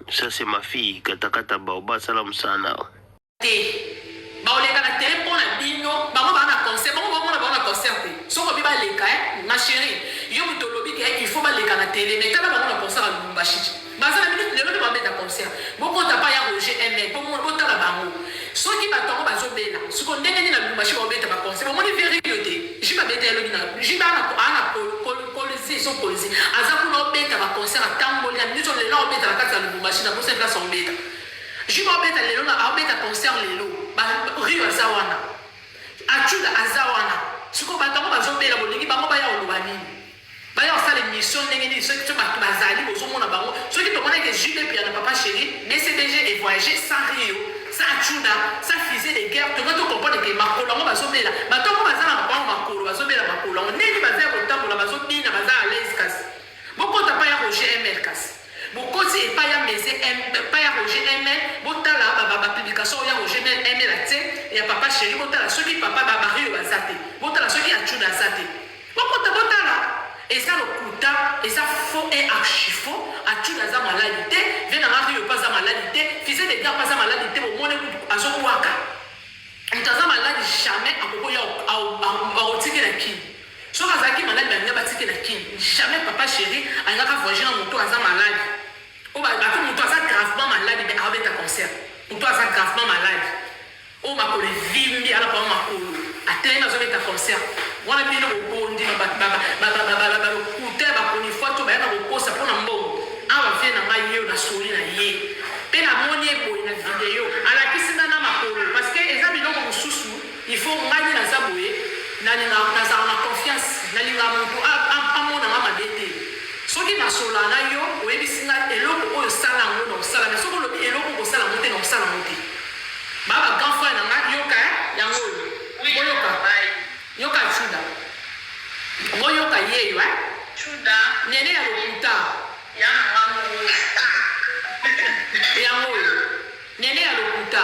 Ça c'est ma fille katakata baoba sala mosala na yo. Te bakoleka na tele mpo na bino bango baa na concert bango baomona bango na concert te soki obi baleka eh, ma chérie yo moto olobi ke il faut baleka na tele mais tala bango na concert ya Lubumbashi baza na minute lelo nde babeta concert bokota pa ya Roger ML bomona botala bango soki bato yango bazobela siko ndenge nini na Lubumbashi baobeta ba concert bomoni verio te jibe abeta elobi na jibe ana kolezi so kolezi aza kuna obeta ba concert atamboli na minute lelo obeta na kati ya Lubumbashi na bosa place obeta Juve aobeta lelo na aobeta concert lelo ba Rio aza wana Achuda aza wana sikoyo bato yango bazobela bolingi bango baya koloba nini baya kosala émission ndenge nini soki so bato bazali bozomona bango soki tomonaki ke JB Mpiana papa chéri BCBG e voyager sans Rio sans Achuda sans fusée de guerre tonga to comprendre ke makolo yango bazobela bato yango baza na bango makolo bazobela makolo yango ndenge baza ya kotambola bazobina baza à l'aise kasi bokota pa ya Roger ML kasi Bokoti epai ya meze epai ya Roger ML botala ba ba publication oyo ya Roger ML atie ya papa chéri botala soki papa ba Mario baza te botala soki Achuda aza te bokota botala eza lokuta eza faux et archi faux Achuda aza maladi te vie na nga Rio pe aza maladi te fise de guerre pe aza maladi te bomoni kutu azobwaka moto aza maladi jamais akokoya akotikela kini Soki azalaki malade balinga batike na kin jamais papa cheri alingaka voyage na mutu aza malade oyo bato mutu aza gravement malade mais abeta concert mutu aza gravement malade oyo makolo evimbi ala pama makolo atelemi azobeta concert wana bino bobondima balokuta ya bakonifwa to bayaka kokosa mpo na mbongo awa vie na ngai ye na soli na ye mpe namoni ye boye na video alakisi nga na makolo parce que eza biloko mosusu Il faut ngai nde naza boye nalingaka nazalaka na confiance nalingaka mutu amona nga mabe te soki nasololaka na yo oyebisi nga eloko oyo sala yango na kosala mais soki olobi eloko okosala yango te na kosala yango te ba ba grand frère na nga yoka eh yango oyo boyoka yoka Chuda boyoka yeyo eh Chuda nene ya lokuta yango oyo Nene ya lokuta.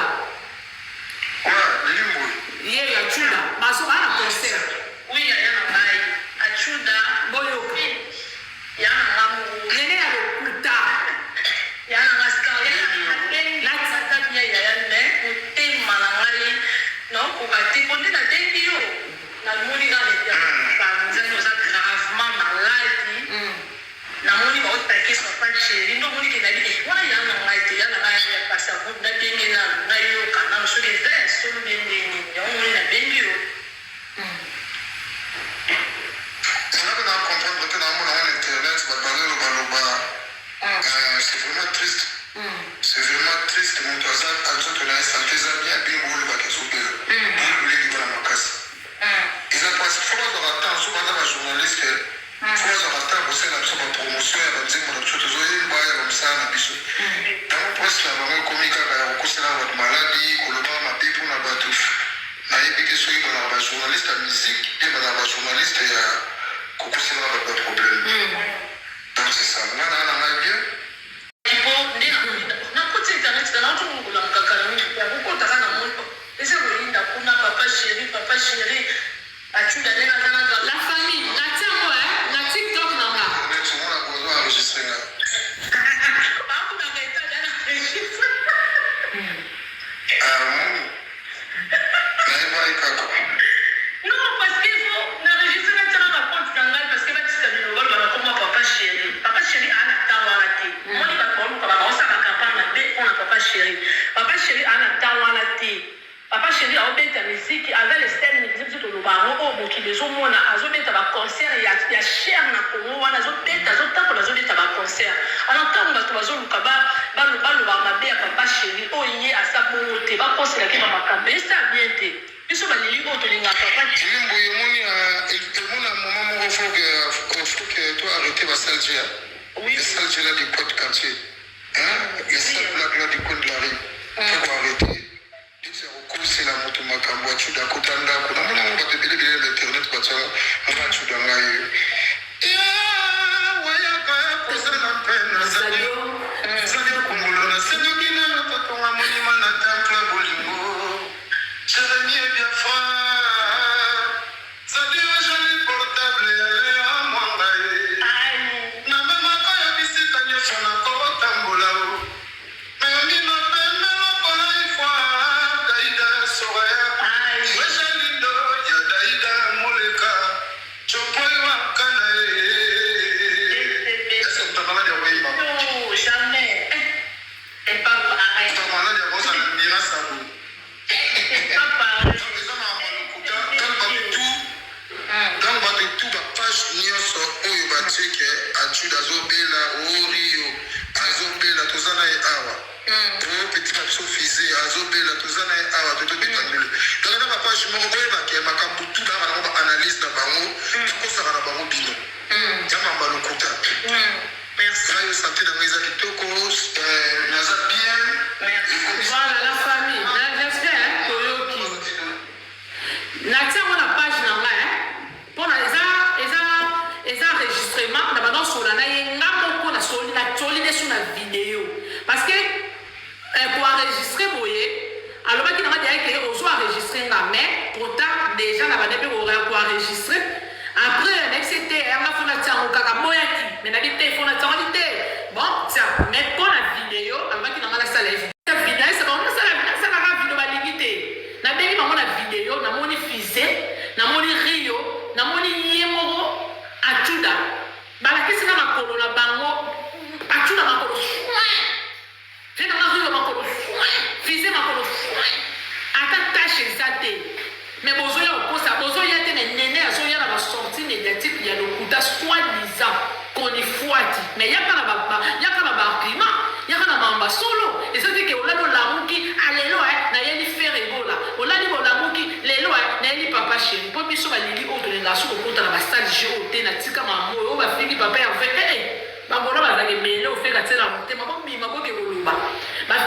Ouais, Lili Mboyi. Ye ya Tchuda bazo ba na concert. Oui yaya na ngai Atshuda. Boyoka. Ya na nga moko. Nene ya lokuta. Ya na nga star ya na bengi naza bien yaya mais motema na ngai naokoka te po nde nabengi yo namoni kaka na internet panzani oza gravement malade. Namoni bao taquer papa cheri nde omoni ke nayebi eh wana ya na ngai te ya na ngai ya pasi ya groupe nabenge nanu nayoka nanu soki eza ya solo bien ndenge nini yango omoni nabengi yo. Nga pe na comprendre te na mona ngo na internet batu bazo loba loba c'est vraiment triste c'est vraiment triste mutu aza nzoto naye sante eza bien bino bo loba ke azo bela bo luli liwa na makasi eza pasi faut bazwaka temps soki baza ba journaliste Faut bazwaka temps ya kosalela biso ba promotion ya ba nzembo na biso tozo yemba ya ba misala na biso. Yango presse na bango ekomi kaka ya kokoselaka batu maladi, kolobaka mabe pona batu. Nayebi te soki bazalaka ba journaliste ya musique bien bazalaka ba journaliste ya kokoselaka batu ba problème. Donc c'est ça. Nga naa na ngai bien. Po nde nakoti internet te nauti kolamuka kala mingi te nakokota kaka namoni oh eza koyinda kuna papa cheri papa cheri Achuda ndenge aza na La famille natie yango eh na tiktok na nga. Internet omona bozo enregistre nga. Bakuna retard ya na enregistre. Ah omoni nayebaki kaka. Non parce que il faut na enregistre na tiaka na compte na ngai parce que batika biloba loba na kombo ya papa cheri. Papa cheri aa na temps wana te. Omoni batu baoluka ba baosala ba campagne mabe pona papa cheri. Papa cheri aa na temps wana te. Papa cheri azo beta musique aza le seul musicien biso toloba yango oyo mokili ezo mona azo beta ba concert ya ya cher na Congo wana azo beta azo tambola azo beta ba concert alors tangu batu bazo luka ba ba loba mabe ya papa cheri oyo ye aza bongo te ba koselaki ba makambo esala bien te biso ba lili oyo tolingaka papa Jimmy Mbuyi omoni omoni na moment moko faut que faut que to arreter ba sale jeu oui les sales jeux là du coin du quartier hein les sales blagues là du coin de la rue faut ko arreter. Neti ya kokosela moto makambo atshuda akota ndako namona yango bato ebele ebele na internet batia yango nga atshuda ngai yo wayaka kozala mpe nazali yo nazali yo kongolo nasengaki na yo totonga monima na temple ya bolingo Jeremie Biafra zali yo joli portable ya Lea Mwanga ye namemaka yo bisika nyonso nakotambola. biso Fize azobela, toza na ye awa, totobeta ndule. Donc eza bapage moko boyebake makambo tu bayaka nango, baanalyse na bango, bakosaka na bango bino ya mamba lokuta. Merci. Ngai yo santé na ngai eza kitoko, naza bien. Merci. Voilà la famille. J'espère, hein, toyoki. Natia yango na page na ngai, hein. Mpona eza enregistrement na banda osola na ye nga moko, nasoli, natoli nde so na video, parce que koenregistrer boye, alobaki na nga deya ke ozo enregistrer nga, mais trop tard déjà na banda mpe koenregistrer. Après nayebisi te yanga fo natia yango kaka, boyaki, mais nabi te, fo natia yango te. Bon, tia, mais mpo na video alobaki na nga nasala ye video, ayesa bango nasala, nasalaka video, balingi te. Nabengi bango na video, namoni Fize, namoni Rio, namoni ye moko Acuda, balakisi nga makolo na bango. Acuda makolo soin fe nanga, Rio makolo soin, Fize makolo soin, ata tache eza te. Mais bozoya kokosa, bozoya te. Mais Nene azoya na basortie médiatique ya lokuta, soi-disant konifuati, mais yaka na yaka na baargument, yaka na mamba solo. Eza te ke olali olamuki alelo nayeli Ferre Gola, olali bolamuki lelo nayeli Papa Chéri. Mpo biso balili oyo tolingaka so kokota na basale jeu oyo te. Natika mambo oyo bafingi papa Herve, bangola bazalaka ebele, ofeka tiela motema, bobima boke koloba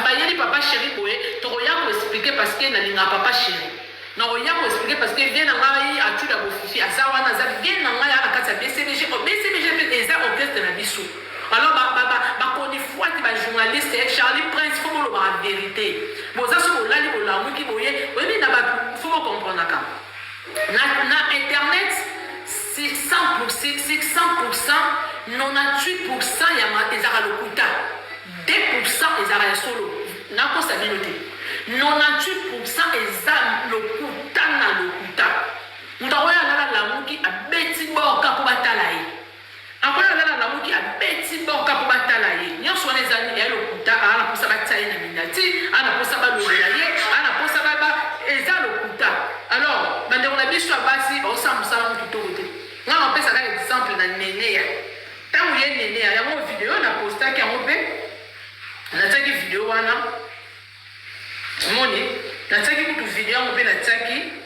bayeli Papa Chéri boye. Tokoya koexpliquer parce que nalingaka Papa Chéri. Nakoya koexpliquer parce que vie na ngai Atuda Bofifi aza wana, aza vie na ngai, aa na kati ya BCBG. BCBG mpe eza orchestre na biso. Alors bakoni fwati, bajournaliste Charlie Prince, fo bolobaka vérité. Boza so bolali bolamuki boye, oyebi na bato, fo bocomprenaka na internet 600, 98% ya ezalaka lokuta, 2% ezalaka ya solo. Nakosa bino te, 98% eza lokuta na lokuta. Moto akoya alala lamuki, abeti boka mpo batala ye. Akoya alala lamuki, abeti boka mpo batala ye. Nyonso wana eza ya lokuta. Aa na mposa batia ye na minati, aa na mposa balobela ye, aa na mposa baba, eza lokuta. Alors bandeko na biso ya basi baosala mosala mo kitoko te. Nga napesaka exemple na Nene ya ntango ye Nene ya yango video napostaki yango mpe natiaki video wana, moni natiaki kutu video yango mpe natiaki.